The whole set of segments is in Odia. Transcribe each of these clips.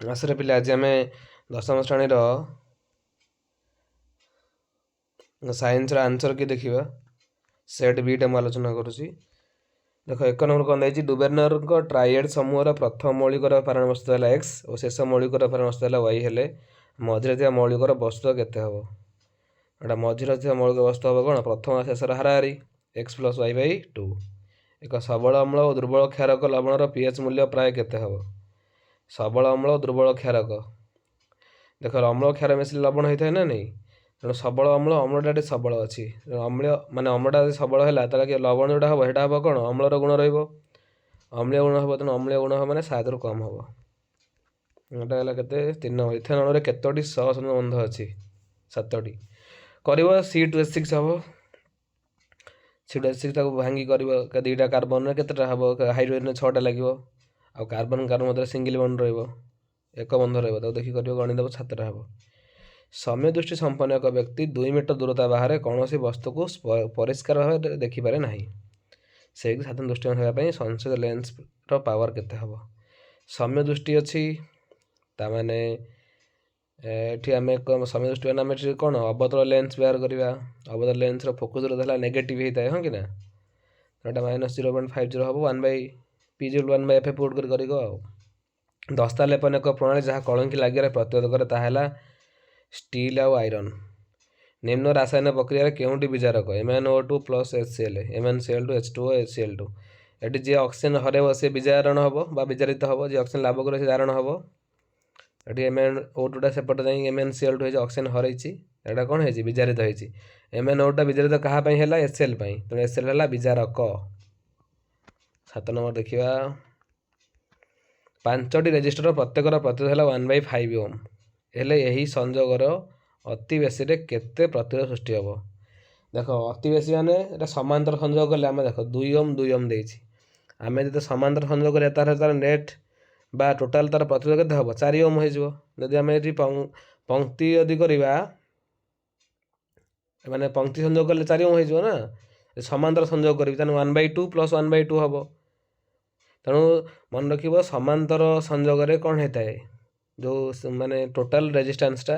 ଆସରେ ପିଲା, ଆଜି ଆମେ ଦଶମ ଶ୍ରେଣୀର ସାଇନ୍ସର ଆନ୍ସର କି ଦେଖିବା। ସେଟ୍ ବିଟା ମୁଁ ଆଲୋଚନା କରୁଛି। ଦେଖ, 1 ନମ୍ବର କ'ଣ ଦେଇଛି? ଡୁବେର୍ନରଙ୍କ ଟ୍ରାଇଏଡ୍ ସମୂହର ପ୍ରଥମ ମୌଳିକର ପାରମାଣୁ ବସ୍ତୁ ହେଲା ଏକ୍ସ ଓ ଶେଷ ମୌଳିକର ପାରମାଣୁ ବସ୍ତୁ ହେଲା ୱାଇ ହେଲେ ମଝିରେ ଥିବା ମୌଳିକର ବସ୍ତୁ କେତେ ହେବ? ଏଇଟା ମଝିରେ ଥିବା ମୌଳିକ ବସ୍ତୁ ହେବ କ'ଣ? ପ୍ରଥମ ଶେଷର ହାରାହାରି, X plus Y by 2। ଏକ ସବଳ ଅମ୍ଳ ଓ ଦୁର୍ବଳ କ୍ଷାରକ ଲବଣର ପି ଏଚ୍ ମୂଲ୍ୟ ପ୍ରାୟ କେତେ ହେବ? ସବଳ ଅମ୍ଳ, ଦୁର୍ବଳ କ୍ଷାରକ। ଦେଖ, ଅମ୍ଳ କ୍ଷାର ମିଶିଲେ ଲବଣ ହେଇଥାଏ ନା ନାହିଁ? ତେଣୁ ସବଳ ଅମ୍ଳ, ଅମ୍ଳଟା ଟିକେ ସବଳ ଅଛି। ଅମ୍ଳ ମାନେ ଅମ୍ଳଟା ଯଦି ସବଳ ହେଲା, ତାହେଲେ ଲବଣ ଯେଉଁଟା ହେବ ସେଇଟା ହେବ କ'ଣ? ଅମ୍ଳର ଗୁଣ ରହିବ, ଅମ୍ଳୀୟ ଗୁଣ ହେବ। ତେଣୁ ଅମ୍ଳୀୟ ଗୁଣ ହେବ ମାନେ 7ରୁ କମ୍ ହେବ। ଏଇଟା ହେଲା କେତେ? 3 ନମ୍ବର। ଇଥେନ୍ ଅଣୁରେ କେତୋଟି ସହସଂଯୋଗ ବନ୍ଧ ଅଛି? 7ଟି। କରିବ, C2H6 ହେବ। C2H6, ତାକୁ ଭାଙ୍ଗି କରିବ। 2ଟା କାର୍ବନରେ କେତେଟା ହେବ? ହାଇଡ୍ରୋଜେନରେ 6ଟା ଲାଗିବ ଆଉ କାର୍ବନ କାର୍ବନ ମଧ୍ୟରେ ସିଙ୍ଗିଲ୍ ବଣ୍ଡ ରହିବ, ଏକ ବନ୍ଧ ରହିବ। ତାକୁ ଦେଖି କରିବ, ଗଣିଦେବ, 7ଟା ହେବ। ସମ୍ୟ ଦୃଷ୍ଟି ସମ୍ପନ୍ନ ଏକ ବ୍ୟକ୍ତି 2 ମିଟର ଦୂରତା ବାହାରେ କୌଣସି ବସ୍ତୁକୁ ପରିଷ୍କାର ଭାବେ ଦେଖିପାରେ ନାହିଁ। ସେ ସାଧାରଣ ଦୃଷ୍ଟିମାନ ହେବା ପାଇଁ ସଂଶୋଧିତ ଲେନ୍ସର ପାୱାର କେତେ ହେବ? ସମ୍ୟ ଦୃଷ୍ଟି ଅଛି, ତାମାନେ ଏଠି ଆମେ ସମ୍ୟ ଦୃଷ୍ଟି ମାନେ ଆମେ ଏଠି କ'ଣ ଅବତଳ ଲେନ୍ସ ବ୍ୟବହାର କରିବା। ଅବତଳ ଲେନ୍ସର ଫୋକସ୍ ଦୂରତା ହେଲା ନେଗେଟିଭ୍ ହେଇଥାଏ, ହଁ କି ନା? ଏଇଟା -0.50 ହେବ। 1 by P zero 1 by F put କରି କରିବ। ଆଉ ଦସ୍ତା ଲେପନ ଏକ ପ୍ରଣାଳୀ ଯାହା କଳଙ୍କି ଲାଗିବାରେ ପ୍ରତିରୋଧ କରେ, ତାହା ହେଲା ଷ୍ଟିଲ୍ ଆଉ ଆଇରନ୍। ନିମ୍ନ ରାସାୟନିକ ପ୍ରକ୍ରିୟାରେ କେଉଁଟି ବିଜାରକ? MnO2 plus HCl, MnCl2, H2O, HCl2। ଏଠି ଯିଏ ଅକ୍ସିଜେନ୍ ହରେଇବ ସେ ବିଜାରଣ ହେବ ବା ବିଜାରିତ ହେବ, ଯିଏ ଅକ୍ସିଜେନ୍ ଲାଭ କରିବ ସେ ଜାରଣ ହେବ। ଏଠି ଏମ୍ ଏନ୍ ଓ ଟୁଟା ସେପଟେ ଯାଇ MnCl2 ହେଇଛି। ଅକ୍ସିଜେନ୍ ହରେଇଛି, ଏଇଟା କ'ଣ ହେଇଛି? ବିଜାରିତ ହେଇଛି। ଏମ୍ ଏନ୍ ଓ ଟୁଟା ବିଜାରିତ କାହା ପାଇଁ ହେଲା? ଏଚ୍ ସି ଏଲ୍ ପାଇଁ। ତେଣୁ ଏଚ୍ ସି ଏଲ୍ ହେଲା ବିଜାରକ। 7 ନମ୍ବର ଦେଖିବା। 5ଟି ରେଜିଷ୍ଟର ପ୍ରତ୍ୟେକର ପ୍ରତିରୋଧ ହେଲା 1/5 ଓମ୍ ହେଲେ ଏହି ସଂଯୋଗର ଅତି ବେଶୀରେ କେତେ ପ୍ରତିରୋଧ ସୃଷ୍ଟି ହେବ? ଦେଖ, ଅତି ବେଶୀ ମାନେ ଏଇଟା ସମାନ୍ତର ସଂଯୋଗ କଲେ ଆମେ, ଦେଖ, 2 ଓମ୍ 2 ଓମ୍ ଦେଇଛି। ଆମେ ଯଦି ସମାନ୍ତର ସଂଯୋଗ କରିବା, ତାହେଲେ ତାର ନେଟ୍ ବା ଟୋଟାଲ୍ ତାର ପ୍ରତିରୋଧ କେତେ ହେବ? 4 ଓମ୍ ହେଇଯିବ। ଯଦି ଆମେ ଏଠି ପଙ୍କ୍ତି ଯଦି କରିବା, ମାନେ ପଙ୍କ୍ତି ସଂଯୋଗ କଲେ 4 ଓମ୍ ହେଇଯିବ ନା? ସମାନ୍ତର ସଂଯୋଗ କରିବି, ତାହେଲେ 1/2 ପ୍ଲସ୍ 1/2 ହେବ। ତେଣୁ ମନେ ରଖିବ, ସମାନ୍ତର ସଂଯୋଗରେ କ'ଣ ହେଇଥାଏ? ଯେଉଁ ମାନେ ଟୋଟାଲ୍ ରେଜିଷ୍ଟାନ୍ସଟା,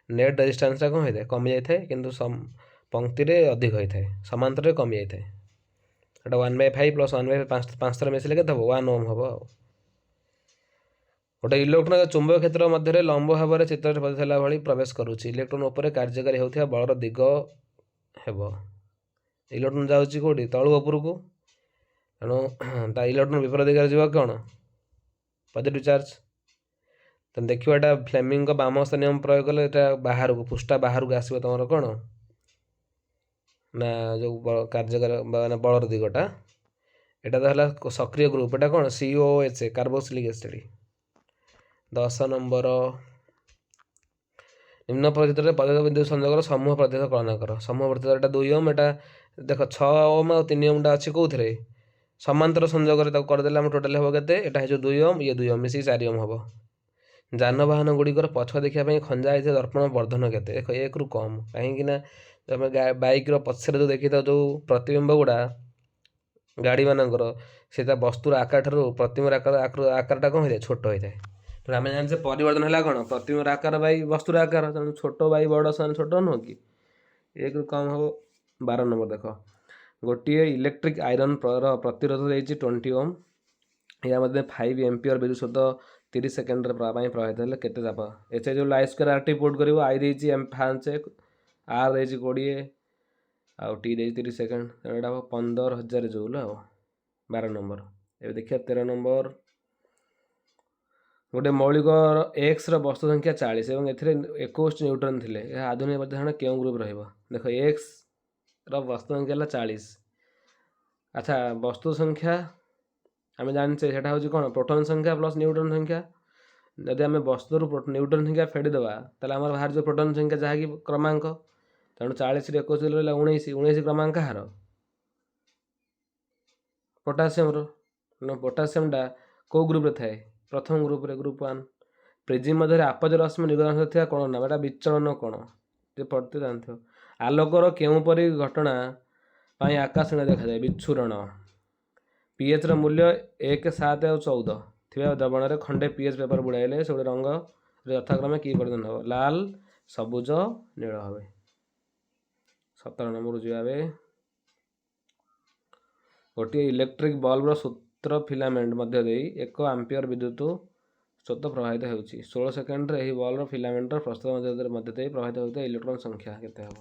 ନେଟ୍ ରେଜିଷ୍ଟାନ୍ସଟା କ'ଣ ହେଇଥାଏ? କମି ଯାଇଥାଏ। କିନ୍ତୁ ପଙ୍କ୍ତିରେ ଅଧିକ ହେଇଥାଏ, ସମାନ୍ତରରେ କମି ଯାଇଥାଏ। ଏଇଟା 1/5 ପ୍ଲସ୍ 1/5, 5 5 ଥର ମିଶିଲେ କେତେ ହେବ? 1 ଓମ୍ ହେବ। ଆଉ ଗୋଟେ ଇଲେକ୍ଟ୍ରୋନ ଚୁମ୍ବକ କ୍ଷେତ୍ର ମଧ୍ୟରେ ଲମ୍ବ ଭାବରେ ଚିତ୍ରରେ ପ୍ରଦର୍ଶିତ ହେଲା ଭଳି ପ୍ରବେଶ କରୁଛି। ଇଲେକ୍ଟ୍ରୋନ ଉପରେ କାର୍ଯ୍ୟକାରୀ ହେଉଥିବା ବଳର ଦିଗ ହେବ? ଇଲେକ୍ଟ୍ରୋନ ଯାଉଛି କେଉଁଠି? ତଳୁ ଉପରକୁ। ତେଣୁ ତା ଇଲେକ୍ଟ୍ରୋନ ବିପରୀତ ଦିଗରେ ଯିବ କ'ଣ? Positive charge. ତେଣୁ ଦେଖିବା, ଏଇଟା ଫ୍ଲେମିଂଙ୍କ ବାମ ହସ୍ତ ନିୟମ ପ୍ରୟୋଗ କଲେ ଏଇଟା ବାହାରକୁ, ପୃଷ୍ଠା ବାହାରକୁ ଆସିବ। ତୁମର କ'ଣ ନା ଯେଉଁ କାର୍ଯ୍ୟକାରୀ ମାନେ ବଳର ଦିଗଟା, ଏଇଟା ତ ହେଲା ସକ୍ରିୟ ଗ୍ରୁପ୍। ଏଇଟା କ'ଣ? COOH, carboxylic acid. 10 number. ନିମ୍ନ ପରିଚିତରେ ପଦାର୍ଥ ବିଦ୍ୟୁତ ସଂଯୋଗର ସମୂହ ପ୍ରତିରୋଧ କଳନା କର। ସମୂହ ପ୍ରତିରୋଧ, ଏଇଟା 2 ଓମ୍। ଏଇଟା ଦେଖ, 6 ଓମ୍ ଆଉ 3 ଓମ୍ଟା ଅଛି କେଉଁଥିରେ? ସମାନ୍ତର ସଂଯୋଗରେ। ତାକୁ କରିଦେଲେ ଆମର ଟୋଟାଲ୍ ହେବ କେତେ? ଏଇଟା ହେଇଯିବ 2 ଓମ୍, ଇଏ 2 ଓମ୍, ମିଶିକି 4 ଓମ୍ ହେବ। ଯାନବାହନ ଗୁଡ଼ିକର ପଛ ଦେଖିବା ପାଇଁ ଖଞ୍ଜା ହେଇଥିବା ଦର୍ପଣ ବର୍ଦ୍ଧନ କେତେ? ଦେଖ, 1ରୁ କମ୍। କାହିଁକି ନା ଆମେ ବାଇକ୍ର ପଛରେ ଯେଉଁ ଦେଖିଥାଉ ଯେଉଁ ପ୍ରତିବିମ୍ବ ଗୁଡ଼ା ଗାଡ଼ିମାନଙ୍କର, ସେ ତା ବସ୍ତୁର ଆକାର ଠାରୁ ପ୍ରତିବିମ୍ବର ଆକାର ଆକାରଟା କ'ଣ ହେଇଥାଏ? ଛୋଟ ହେଇଥାଏ। ତେଣୁ ଆମେ ଜାଣିଛେ ପରିବର୍ତ୍ତନ ହେଲା କ'ଣ? ପ୍ରତିବିମ୍ବର ଆକାର ବାଇ ବସ୍ତୁର ଆକାର। ତେଣୁ ଛୋଟ ବାଇ ବଡ଼ ସମାନ ଛୋଟ ନୁହଁ କି? 1ରୁ କମ୍ ହେବ। 12 ନମ୍ବର ଦେଖ। ଗୋଟିଏ ଇଲେକ୍ଟ୍ରିକ୍ ଆଇରନ୍ ପ୍ରତିରୋଧ ଦେଇଛି 20 ଓମ୍। ଏହା ମଧ୍ୟ 5 ଏମ୍ପିୟର ବିଦ୍ୟୁତ ସ୍ରୋତ 30 ସେକେଣ୍ଡରେ ପାଇଁ ପ୍ରବାହିତ ହେଲେ କେତେ ତାପ? ଏଚ୍ ଯେଉଁ I square R T put କରିବ। I ଦେଇଛି ଏମ୍ 5, ଆର୍ ଦେଇଛି 20 ଆଉ ଟି ଦେଇଛି 30 ସେକେଣ୍ଡ। ତେଣୁ ଏଇଟା ହେବ 15,000 ଜୁଲ୍ ଆଉ 12 ନମ୍ବର। ଏବେ ଦେଖିବା 13 ନମ୍ବର। ଗୋଟେ ମୌଳିକ ଏକ୍ସର ବସ୍ତୁ ସଂଖ୍ୟା 40 ଏବଂ ଏଥିରେ 21 ନ୍ୟୁଟ୍ରନ୍ ଥିଲେ ଏହା ଆଧୁନିକ ପ୍ରତିଧାରଣ କେଉଁ ଗ୍ରୁପ୍ ରହିବ? ଦେଖ, ଏକ୍ସର ବସ୍ତୁ ସଂଖ୍ୟା ହେଲା 40। ଆଚ୍ଛା, ବସ୍ତୁ ସଂଖ୍ୟା ଆମେ ଜାଣିଛେ, ସେଇଟା ହେଉଛି କ'ଣ? ପ୍ରୋଟନ୍ ସଂଖ୍ୟା ପ୍ଲସ୍ ନ୍ୟୁଟ୍ରନ୍ ସଂଖ୍ୟା। ଯଦି ଆମେ ବସ୍ତୁରୁ ନ୍ୟୁଟ୍ରନ୍ ସଂଖ୍ୟା ଫେଡ଼ିଦେବା, ତାହେଲେ ଆମର ବାହାରିଯିବ ପ୍ରୋଟନ୍ ସଂଖ୍ୟା, ଯାହାକି କ୍ରମାଙ୍କ। ତେଣୁ 40ରୁ 21 ରହିଲା 19। 19 କ୍ରମାଙ୍କ କାହାର? ପୋଟାସିୟମର। ତେଣୁ ପୋଟାସିୟମଟା କେଉଁ ଗ୍ରୁପରେ ଥାଏ? ପ୍ରଥମ ଗ୍ରୁପରେ, ଗ୍ରୁପ୍ 1। ପ୍ରିଜିମ୍ ମଧ୍ୟରେ ଆପଜ ରଶ୍ମି ନିର୍ଗତ ଥିବା କୋଣ ନାମ? ଏଇଟା ବିଚଳନ କୋଣ, ଯେ ପଢ଼ିତେ ଜାଣିଥିବ। ଆଲୋକର କେଉଁପରି ଘଟଣା ପାଇଁ ଆକାଶ ନୀଳ ଦେଖାଯାଏ? ବିଚ୍ଛୁରଣ। ପିଏଚ୍ର ମୂଲ୍ୟ 1, 7 ଆଉ 14 ଥିବା ଦ୍ରବଣରେ ଖଣ୍ଡେ ପିଏଚ୍ ପେପର ବୁଡ଼ାଇଲେ ସେଗୁଡ଼ା ରଙ୍ଗ ଯଥାକ୍ରମେ କି ପରିବର୍ତ୍ତନ ହେବ? ଲାଲ, ସବୁଜ, ନୀଳ হবে। 17 ନମ୍ବରକୁ ଯିବା ଏବେ। ଗୋଟିଏ ଇଲେକ୍ଟ୍ରିକ୍ ବଲ୍ବର ସୂତ୍ର ଫିଲାମେଣ୍ଟ ମଧ୍ୟ ଦେଇ 1 ଆମ୍ପିୟର ବିଦ୍ୟୁତ ସ୍ରୋତ ପ୍ରବାହିତ ହେଉଛି। 16 ସେକେଣ୍ଡରେ ଏହି ବଲ୍ବର ଫିଲାମେଣ୍ଟର ପ୍ରସ୍ଥ ମଧ୍ୟ ଦେଇ ପ୍ରବାହିତ ହେଉଥିବା ଇଲେକ୍ଟ୍ରନ୍ ସଂଖ୍ୟା କେତେ ହେବ?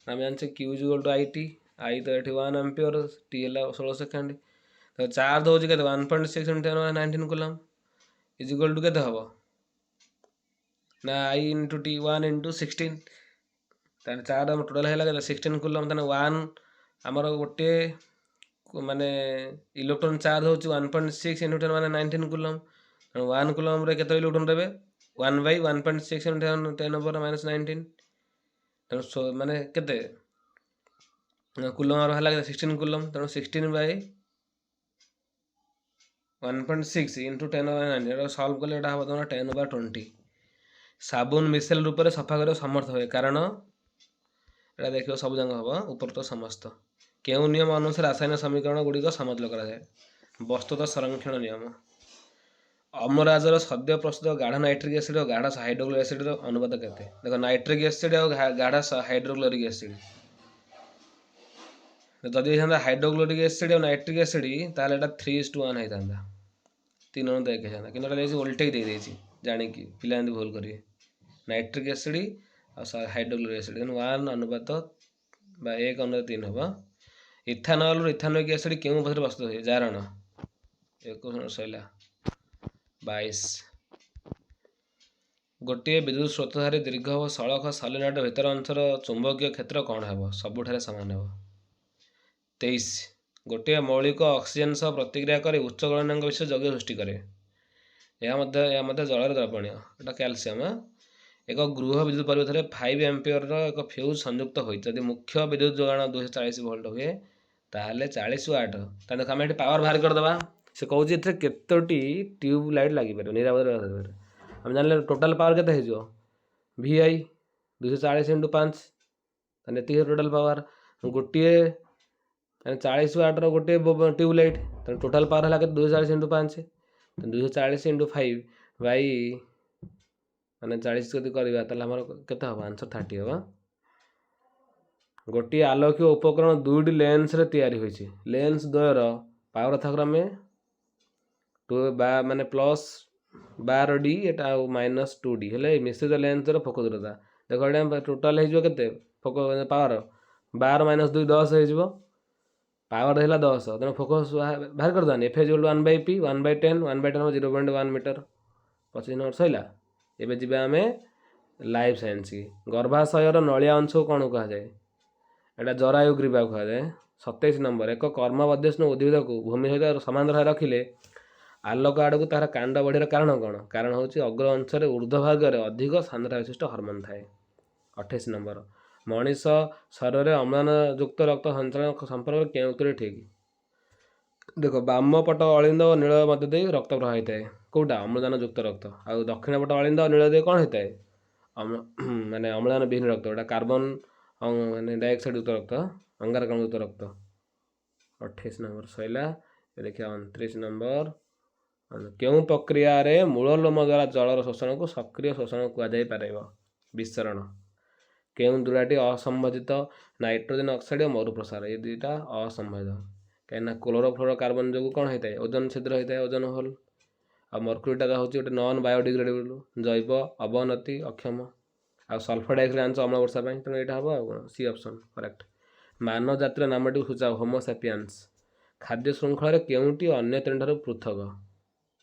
ଆମେ ଜାଣିଛେ Q is to I T. I ତ ଏଠି 1 ଆମ୍ପିୟର, ଟି ହେଲା 16 ସେକେଣ୍ଡ। ତ ଚାର୍ଜ ହେଉଛି କେତେ? 1.6 10 19 coulomb is equal to କେତେ ହେବ ନା I into T, 1 into 16। ତାହେଲେ ଚାର୍ଜ ଆମର ଟୋଟାଲ୍ ହେଲା କେତେ? 16 କୁଲମ୍। ତାହେଲେ ୱାନ୍ ଆମର ଗୋଟିଏ ମାନେ ଇଲେକ୍ଟ୍ରନ୍ ଚାର୍ଜ ହେଉଛି 1.6 ଇଣ୍ଟୁ 10 ମାନେ 19 କୁଲମ୍। ତେଣୁ 1 କୁଲମ୍ରେ କେତେ ଇଲେକ୍ଟ୍ରନ୍ ଦେବେ? 1 by 1.6 into 10 over minus 19। ତେଣୁ ମାନେ କେତେ କୁଲମ୍ ହେଲା? କେତେ? 16 କୁଲମ୍। ତେଣୁ 16 by 1.6 into 10 over 19। ଏଟା ସଲ୍ଭ କଲେ ଏଇଟା ହେବ ତୁମର 10 ଓଭର 20। ସାବୁନ ମିସେଲ ରୂପରେ ସଫା କରିବାକୁ ସମର୍ଥ ହୁଏ କାରଣ? ଏଇଟା ଦେଖିବ, ସବୁ ଯାକ ହେବ, ଉପରୋକ୍ତ ସମସ୍ତ। କେଉଁ ନିୟମ ଅନୁସାରେ ରାସାୟନିକ ସମୀକରଣ ଗୁଡ଼ିକ ସମତୁଲ କରାଯାଏ? ବସ୍ତୁତ ସଂରକ୍ଷଣ ନିୟମ। ଅମ୍ଳରାଜର ସଦ୍ୟ ପ୍ରସ୍ତୁତ ଗାଢ଼ ନାଇଟ୍ରିକ୍ ଏସିଡ୍ ଓ ଗାଢ଼ ହାଇଡ୍ରୋକ୍ଲୋରିକ୍ ଏସିଡ୍ର ଅନୁପାତ କେତେ? ଦେଖ, ନାଇଟ୍ରିକ୍ ଏସିଡ୍ ଆଉ ଗାଢ଼ ହାଇଡ୍ରୋକ୍ଲୋରିକ୍ ଏସିଡ୍ ଯଦି ହେଇଥାନ୍ତା, ହାଇଡ୍ରୋକ୍ଲୋରିକ୍ ଏସିଡ୍ ଆଉ ନାଇଟ୍ରିକ୍ ଏସିଡ୍, ତାହେଲେ ଏଇଟା 3:1 ହେଇଥାନ୍ତା, 3:1 ହେଇଥାନ୍ତା। କିନ୍ତୁ ଏଇଟା ଦେଇଛି, ଓଲଟେଇକି ଦେଇଦେଇଛି ଜାଣିକି, ପିଲା ଏମିତି ଭୁଲ କରିବେ। ନାଇଟ୍ରିକ୍ ଏସିଡ୍ ଆଉ ହାଇଡ୍ରୋକ୍ଲୋରିକ୍ ଏସିଡ୍, ତେଣୁ ୱାନ୍ ଅନୁପାତ ବା 1:3 ହେବ। ଇଥାନଲରୁ ଇଥାନୋଇକ୍ ଏସିଡ୍ କେଉଁ ପଦ୍ଧତିରେ ପ୍ରସ୍ତୁତ ହୁଏ? ଜାରଣ। 21 ସରିଲା। 22। ଗୋଟିଏ ବିଦ୍ୟୁତ ସ୍ରୋତଧାରୀ ଦୀର୍ଘ ଓ ସଳଖ ସଲିନଏଡ୍ ଭିତର ଅଂଶର ଚୁମ୍ବକୀୟ କ୍ଷେତ୍ର କ'ଣ ହେବ? ସବୁଠାରେ ସମାନ ହେବ। 23। ଗୋଟିଏ ମୌଳିକ ଅକ୍ସିଜେନ୍ ସହ ପ୍ରତିକ୍ରିୟା କରି ଉଚ୍ଚ ଗଳନାଙ୍କ ବିଶିଷ୍ଟ ଯୌଗ ସୃଷ୍ଟି କରେ। ଏହା ମଧ୍ୟ ଜଳରେ ଦ୍ରବଣୀୟ। ଏଟା କ୍ୟାଲସିୟମ। ଏକ ଗୃହ ବିଦ୍ୟୁତ ପରିପଥରେ 5 ଆମ୍ପିୟରର ଏକ ଫ୍ୟୁଜ୍ ସଂଯୁକ୍ତ ହୋଇଛି। ଯଦି ମୁଖ୍ୟ ବିଦ୍ୟୁତ ଯୋଗାଣ 240 ଭୋଲ୍ଟ ହୁଏ, ତାହେଲେ 40 ୱାଟ୍। ତାହେଲେ ଦେଖ, ଆମେ ଏଠି ପାୱାର ବାହାର କରିଦେବା। ସେ କହୁଛି ଏଥିରେ କେତୋଟି ଟ୍ୟୁବ୍ ଲାଇଟ୍ ଲାଗିପାରିବ ନିରାପଦରେ ବ୍ୟବହାର। ଆମେ ଜାଣିଲେ ଟୋଟାଲ୍ ପାୱାର କେତେ ହେଇଯିବ? ଭି I 240 into 5। ତାହେଲେ ଏତିକି ଟୋଟାଲ୍ ପାୱାର। ଗୋଟିଏ ମାନେ 40 ୱାଟ୍ର ଗୋଟିଏ ଟ୍ୟୁବ୍ ଲାଇଟ୍। ତେଣୁ ଟୋଟାଲ୍ ପାୱାର ହେଲା କେତେ? 240 ଇଣ୍ଟୁ 5। 240 ଇଣ୍ଟୁ 5 ବାଇ ମାନେ 40 ଯଦି କରିବା, ତାହେଲେ ଆମର କେତେ ହେବ? ଆନ୍ସର୍ 30 ହେବ। ଗୋଟିଏ ଆଲୋକୀୟ ଉପକରଣ ଦୁଇଟି ଲେନ୍ସରେ ତିଆରି ହୋଇଛି। ଲେନ୍ସ ଦ୍ୱୟର ପାୱାର ଯଥାକ୍ରମେ ଟୁ ବା ମାନେ ପ୍ଲସ୍ 12 ଡି ଏଟା ଆଉ ମାଇନସ୍ 2 ଡି ହେଲେ ମିଶ୍ରିତ ଲେନ୍ସର ଫୋକସ୍ ଦୂରତା? ଦେଖ, ଏଇଟା ଟୋଟାଲ୍ ହେଇଯିବ କେତେ? ପାୱାର 12 ମାଇନସ୍ 2, 10 ହେଇଯିବ। ପାୱାର ହେଲା 10। ତେଣୁ ଫୋକସ୍ ବାହାର କରିଦେବାନି? F is 1 by P, 1 by 10, 1 by 10, 0.1 meter। 25 number ସରିଲା। ଏବେ ଯିବା ଆମେ ଲାଇଫ୍ ସାଇନ୍ସ। ଗର୍ଭାଶୟର ନଳିଆ ଅଂଶକୁ କ'ଣ କୁହାଯାଏ? ଏଇଟା ଜରାୟୁ ଗ୍ରୀବା କୁହାଯାଏ। 27 ନମ୍ବର। ଏକ କ୍ରମବର୍ଦ୍ଧିଷ୍ଣୁ ଉଦ୍ଭିଦକୁ ଭୂମି ସହିତ ସମାନ୍ତରାଳ ରଖିଲେ ଆଲୋକ ଆଡ଼କୁ ତାହାର କାଣ୍ଡ ବଢ଼ିବାର କାରଣ କ'ଣ? କାରଣ ହେଉଛି ଅଗ୍ର ଅଂଶରେ ଉର୍ଦ୍ଧ୍ୱ ଭାଗରେ ଅଧିକ ସାନ୍ଦ୍ରତା ବିଶିଷ୍ଟ ହରମୋନ୍ ଥାଏ। 28 ନମ୍ବର। ମଣିଷ ଶରୀରରେ ଅମ୍ଳଜାନ ଯୁକ୍ତ ରକ୍ତ ସଞ୍ଚାଳନ ସମ୍ପର୍କରେ କେଉଁ ଉକ୍ତିଟି ଠିକ୍? ଦେଖ, ବାମ ପଟ ଅଳିନ୍ଦ ଓ ନିଳୟ ମଧ୍ୟ ଦେଇ ରକ୍ତ ପ୍ରବାହ ହେଇଥାଏ। କେଉଁଟା? ଅମ୍ଳଜାନ ଯୁକ୍ତ ରକ୍ତ। ଆଉ ଦକ୍ଷିଣ ପଟ ଅଳିନ୍ଦ ଓ ନିଳୟ ଦେଇ କ'ଣ ହେଇଥାଏ? ମାନେ ଅମ୍ଳଜାନ ବିହୀନ ରକ୍ତ। ଏଇଟା କାର୍ବନ ମାନେ ଡାଇଅକ୍ସାଇଡ୍ ଯୁକ୍ତ ରକ୍ତ, ଅଙ୍ଗାରକାମ୍ଳ ଯୁକ୍ତ ରକ୍ତ। 28 ନମ୍ବର ସରିଲା। ଏବେ ଦେଖିବା 29 ନମ୍ବର। କେଉଁ ପ୍ରକ୍ରିୟାରେ ମୂଳ ଲୋମ ଦ୍ୱାରା ଜଳର ଶୋଷଣକୁ ସକ୍ରିୟ ଶୋଷଣ କୁହାଯାଇପାରିବ? ବିସରଣ। କେଉଁ ଦୁଇଟି ଅସମ୍ବନ୍ଧିତ? ନାଇଟ୍ରୋଜେନ୍ ଅକ୍ସାଇଡ୍ ଓ ମରୁ ପ୍ରସାର, ଏ ଦୁଇଟା ଅସମ୍ବନ୍ଧିତ। କାହିଁକିନା କ୍ଲୋରୋଫ୍ଲୋରୋ କାର୍ବନ ଯୋଗୁଁ କ'ଣ ହେଇଥାଏ? ଓଜନ ଛିଦ୍ର ହେଇଥାଏ, ଓଜନ ହୋଲ୍। ଆଉ ମର୍କୁରୀଟା ହେଉଛି ଗୋଟେ ନନ୍ ବାୟୋଡିଗ୍ରେଡେବଲ୍, ଜୈବ ଅବନତି ଅକ୍ଷମ। ଆଉ ସଲଫର ଡାଇଅକ୍ସାଇଡ୍ ଜାଣିଛ, ଅମ୍ଳ ବର୍ଷା ପାଇଁ। ତେଣୁ ଏଇଟା ହେବ ଆଉ କ'ଣ, ସି ଅପସନ୍ କରେକ୍ଟ। ମାନବ ଜାତିର ନାମଟିକୁ ସୂଚାଅ। ହୋମୋ ସାପିଆନ୍ସ। ଖାଦ୍ୟ ଶୃଙ୍ଖଳାରେ କେଉଁଟି ଅନ୍ୟ ତିନିଠାରୁ ପୃଥକ?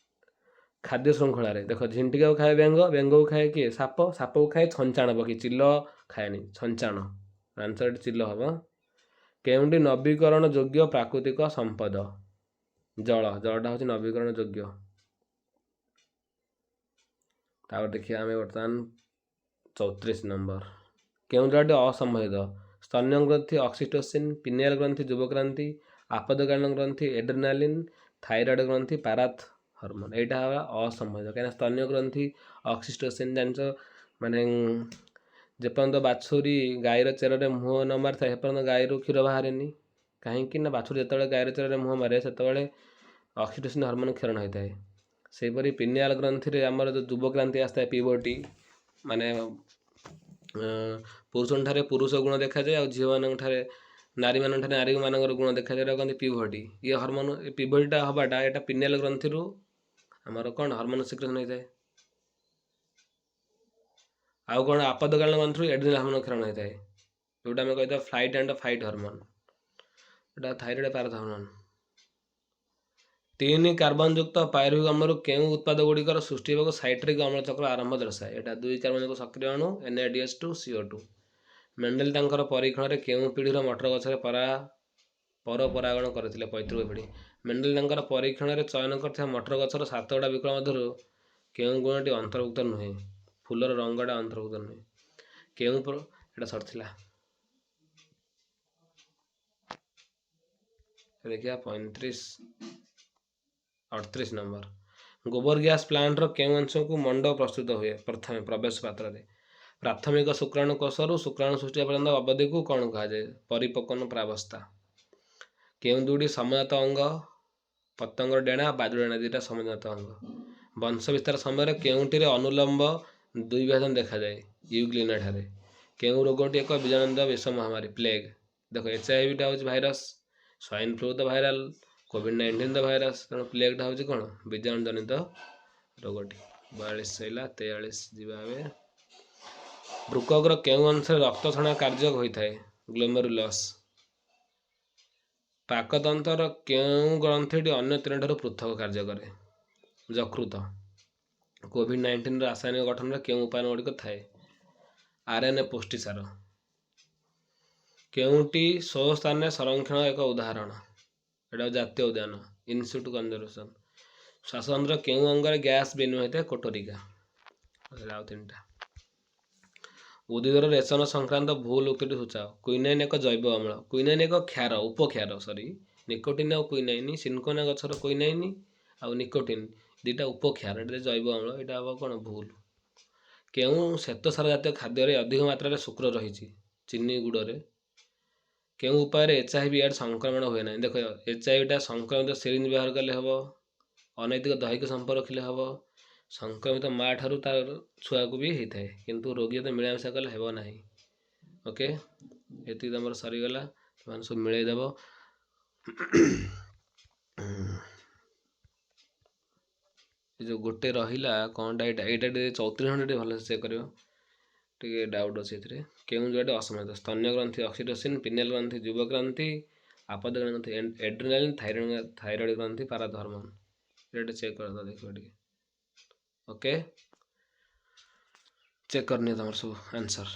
ଖାଦ୍ୟ ଶୃଙ୍ଖଳାରେ ଦେଖ, ଝିଣ୍ଟିକାକୁ ଖାଏ ବେଙ୍ଗ, ବେଙ୍ଗକୁ ଖାଏ କିଏ? ସାପ। ସାପକୁ ଖାଏ ଛଞ୍ଚାଣ ପକ୍ଷୀ, ଚିଲ ଖାଏନି ଛଞ୍ଚାଣ। ଆନ୍ସର୍ ଏଠି ଚିଲ ହେବ। କେଉଁଟି ନବୀକରଣ ଯୋଗ୍ୟ ପ୍ରାକୃତିକ ସମ୍ପଦ? ଜଳ। ଜଳଟା ହେଉଛି ନବୀକରଣ ଯୋଗ୍ୟ। ତାପରେ ଦେଖିବା ଆମେ ବର୍ତ୍ତମାନ 34 ନମ୍ବର। କେଉଁ ଦୁଇଟି ଅସମ୍ବନ୍ଧିତ? ସ୍ତନ୍ୟ ଗ୍ରନ୍ଥି ଅକ୍ସିଟୋସିନ୍, ପିନିଆଲ ଗ୍ରନ୍ଥି ଯୁବକ୍ରାନ୍ତି, ଆପଦକାଳୀନ ଗ୍ରନ୍ଥି ଏଡ୍ରିନାଲିନ୍, ଥାଇରଏଡ୍ ଗ୍ରନ୍ଥି ପାରାଥ ହରମୋନ୍। ଏଇଟା ହେଲା ଅସମ୍ବନ୍ଧିତ, କାହିଁକିନା ସ୍ତନ୍ୟ ଗ୍ରନ୍ଥି ଅକ୍ସିଟୋସିନ୍ ଜାଣିଛ, ମାନେ ଯେପର୍ଯ୍ୟନ୍ତ ବାଛୁରୀ ଗାଈର ଚେରରେ ମୁହଁ ନ ମାରିଥାଏ, ସେପର୍ଯ୍ୟନ୍ତ ଗାଈରୁ କ୍ଷୀର ବାହାରେନି। କାହିଁକି ନା ବାଛୁରୀ ଯେତେବେଳେ ଗାଈର ଚେରରେ ମୁହଁ ମାରେ, ସେତେବେଳେ ଅକ୍ସିଟୋସିନ୍ ହରମୋନ୍ କ୍ଷରଣ ହୋଇଥାଏ। ସେହିପରି ପିନିଆଲ ଗ୍ରନ୍ଥିରେ ଆମର ଯେଉଁ ଯୁବକ୍ରାନ୍ତି ଆସିଥାଏ, ପିବର୍ଟି, ମାନେ ପୁରୁଷଙ୍କଠାରେ ପୁରୁଷ ଗୁଣ ଦେଖାଯାଏ ଆଉ ଝିଅମାନଙ୍କ ଠାରେ, ନାରୀମାନଙ୍କ ଠାରେ ନାରୀମାନଙ୍କର ଗୁଣ ଦେଖାଯାଏ, ଏଇଟା କହନ୍ତି ପିଭର୍ଟି। ଇଏ ହରମୋନ, ଏ ପିଭର୍ଟିଟା ହେବାଟା ଏଇଟା ପିନିଆଲ ଗ୍ରନ୍ଥିରୁ ଆମର କ'ଣ ହରମୋନ ସିକ୍ରେସନ୍ ହେଇଥାଏ। ଆଉ କ'ଣ ଆପଦକାଳୀନ ଗ୍ରନ୍ଥିରୁ ଏଡ୍ରିନାଲ ହରମୋନ କ୍ଷରଣ ହେଇଥାଏ, ଯେଉଁଟା ଆମେ କହିଥାଉ ଫ୍ଲାଇଟ୍ ଆଣ୍ଡ ଫାଇଟ୍ ହରମୋନ, ଏଇଟା ଥାଇରଏଡ଼ ପାରଥ ହରମୋନ। 3 କାର୍ବନଯୁକ୍ତ ପାଇରୁଭିକ ଅମ୍ଳରୁ କେଉଁ ଉତ୍ପାଦ ଗୁଡ଼ିକର ସୃଷ୍ଟି ହେବାକୁ ସାଇଟ୍ରିକ୍ ଅମ୍ଳ ଚକ୍ର ଆରମ୍ଭ ଦର୍ଶାଏ? ଏଇଟା 2 କାର୍ବନଯୁକ୍ତ ସକ୍ରିୟ ଅଣୁ NADH2 CO2। Mendel ତାଙ୍କର ପରୀକ୍ଷଣରେ କେଉଁ ପିଢ଼ିର ମଟର ଗଛରେ ପରପରାଗଣ କରିଥିଲେ? ପୈତୃକ ପିଢ଼ି। ମେଣ୍ଡେଲ ତାଙ୍କର ପରୀକ୍ଷଣରେ ଚୟନ କରିଥିବା ମଟର ଗଛର 7 ଗୋଟା ବିକଳ୍ପ ମଧ୍ୟରୁ କେଉଁ ଗୁଣଟି ଅନ୍ତର୍ଭୁକ୍ତ ନୁହେଁ? ଫୁଲର ରଙ୍ଗଟା ଅନ୍ତର୍ଭୁକ୍ତ ନୁହେଁ। କେଉଁ ଏଇଟା ସରିଥିଲା। ଦେଖିବା 35, 38 ନମ୍ବର। ଗୋବର ଗ୍ୟାସ୍ ପ୍ଲାଣ୍ଟର କେଉଁ ଅଂଶକୁ ମଣ୍ଡ ପ୍ରସ୍ତୁତ ହୁଏ ପ୍ରଥମେ ପ୍ରବେଶ ପାତ୍ରରେ? ପ୍ରାଥମିକ ଶୁକ୍ରାଣୁ କୋଷରୁ ଶୁକ୍ରାଣୁ ସୃଷ୍ଟି ପର୍ଯ୍ୟନ୍ତ ଅବଧିକୁ କ'ଣ କୁହାଯାଏ? ପରିପକ୍ୱନ ପ୍ରାବସ୍ଥା। କେଉଁ ଦୁଇଟି ସମଜାତ ଅଙ୍ଗ? ପତଙ୍ଗର ଡେଣା, ବାଦୁଡ଼ି ଡେଣା ଦୁଇଟା ସମଜାତ ଅଙ୍ଗ। ବଂଶ ବିସ୍ତାର ସମୟରେ କେଉଁଟିରେ ଅନୁଲମ୍ବ ଦୁଇ ବିଭାଜନ ଦେଖାଯାଏ? ୟୁଗ୍ଲିନା ଠାରେ। କେଉଁ ରୋଗଟି ଏକ ବୀଜାଣୁଜନିତ ବିଶ୍ୱ ମହାମାରୀ? ପ୍ଲେଗ୍। ଦେଖ, ଏଚ୍ I ଭିଟା ହେଉଛି ଭାଇରସ୍, ସ୍ୱାଇନ୍ ଫ୍ଲୁ ତ ଭାଇରାଲ, କୋଭିଡ଼-19 ତ ଭାଇରସ୍, ତେଣୁ ପ୍ଲେଗ୍ଟା ହେଉଛି କ'ଣ ବୀଜାଣୁ ଜନିତ ରୋଗଟି। 42 ସରିଲା, 43 ଯିବା ଏବେ। ବୃକକର କେଉଁ ଅଂଶରେ ରକ୍ତଛଣା କାର୍ଯ୍ୟ ହୋଇଥାଏ? ଗ୍ଲୋମେରୁଲସ୍। ପାକତନ୍ତ୍ରର କେଉଁ ଗ୍ରନ୍ଥିଟି ଅନ୍ୟ ତିନିଠାରୁ ପୃଥକ କାର୍ଯ୍ୟ କରେ? ଯକୃତ। କୋଭିଡ଼-19ର ରାସାୟନିକ ଗଠନରେ କେଉଁ ଉପାଦାନ ଗୁଡ଼ିକ ଥାଏ? ଆର୍ଏନ୍ଏ ପୁଷ୍ଟିସାର। କେଉଁଟି ସ୍ୱସ୍ଥାନରେ ସଂରକ୍ଷଣ ଏକ ଉଦାହରଣ? ଏଇଟା ଜାତୀୟ ଉଦ୍ୟାନ, ଇନଷ୍ଟିଚ୍ୟୁଟ୍ କନଜରଭେସନ୍। ଶ୍ୱାସତନ୍ତ୍ର କେଉଁ ଅଙ୍ଗରେ ଗ୍ୟାସ୍ ବିନିମୟ ହୋଇଥାଏ? କୋଟରିକା। ଆଉ 3ଟା। ଉଦ୍ଭିଦର ରେଚନ ସଂକ୍ରାନ୍ତ ଭୁଲ ଉକ୍ତିଟି ସୂଚାଅ। କୁଇନାଇନ୍ ଏକ ଜୈବ ଅମ୍ଳ। କୁଇନାଇନ୍ ଏକ କ୍ଷାର, ଉପକ୍ଷାର, ସରି। ନିକୋଟିନ୍ ଆଉ କୁଇନାଇନ୍, ସିନକୋନା ଗଛର କୁଇନାଇନ୍ ଆଉ ନିକୋଟିନ୍ ଦୁଇଟା ଉପକ୍ଷାର, ଏଇଟା ଜୈବ ଅମ୍ଳ, ଏଇଟା ହେବ କ'ଣ ଭୁଲ। କେଉଁ ଶ୍ଵେତସାର ଜାତୀୟ ଖାଦ୍ୟରେ ଅଧିକ ମାତ୍ରାରେ ଶୁକ୍ର ରହିଛି? ଚିନି, ଗୁଡ଼ରେ। କେଉଁ ଉପାୟରେ ଏଚ୍ I V AIDS ସଂକ୍ରମଣ ହୁଏ ନାହିଁ? ଦେଖ, ଏଚ୍ I ଭିଟା ସଂକ୍ରମିତ ସିରିଞ୍ଜ ବ୍ୟବହାର କଲେ ହେବ, ଅନୈତିକ ଦୈହିକ ସମ୍ପର୍କ ରଖିଲେ ହେବ, ସଂକ୍ରମିତ ମା ଠାରୁ ତାର ଛୁଆକୁ ବି ହେଇଥାଏ, କିନ୍ତୁ ରୋଗୀ ଯଦି ମିଳାମିଶା କଲେ ହେବ ନାହିଁ। ଓକେ, ଏତିକି ତମର ସରିଗଲା, ତୁମେ ସବୁ ମିଳେଇ ଦେବ। ଏ ଯେଉଁ ଗୋଟେ ରହିଲା କ'ଣଟା, ଏଇଟା ଟିକେ 34 ଘଣ୍ଟା ଟିକେ ଭଲସେ ଚେକ୍ କରିବ, ଟିକେ ଡାଉଟ୍ ଅଛି ଏଥିରେ। କେଉଁ ଦୁଇଟି ଅସମମିତ? ସ୍ତନ୍ୟ ଗ୍ରନ୍ଥି ଅକ୍ସିଟୋସିନ୍, ପିନେଲ ଗ୍ରନ୍ଥି ଯୁବକ୍ରାନ୍ତି, ଆପଦକାଳୀନ ଗ୍ରନ୍ଥି ଏଡ୍ରିନାଲିନ୍, ଥାଇରଏଡ଼ ଗ୍ରନ୍ଥି ପାରାଥର୍ମୋନ୍। ଏଇଟା ଚେକ୍ କରିଦେବ, ଦେଖିବ ଟିକେ। ଓକେ, ଚେକ୍ କରିନିଅ ତମର ସବୁ ଆନ୍ସର୍।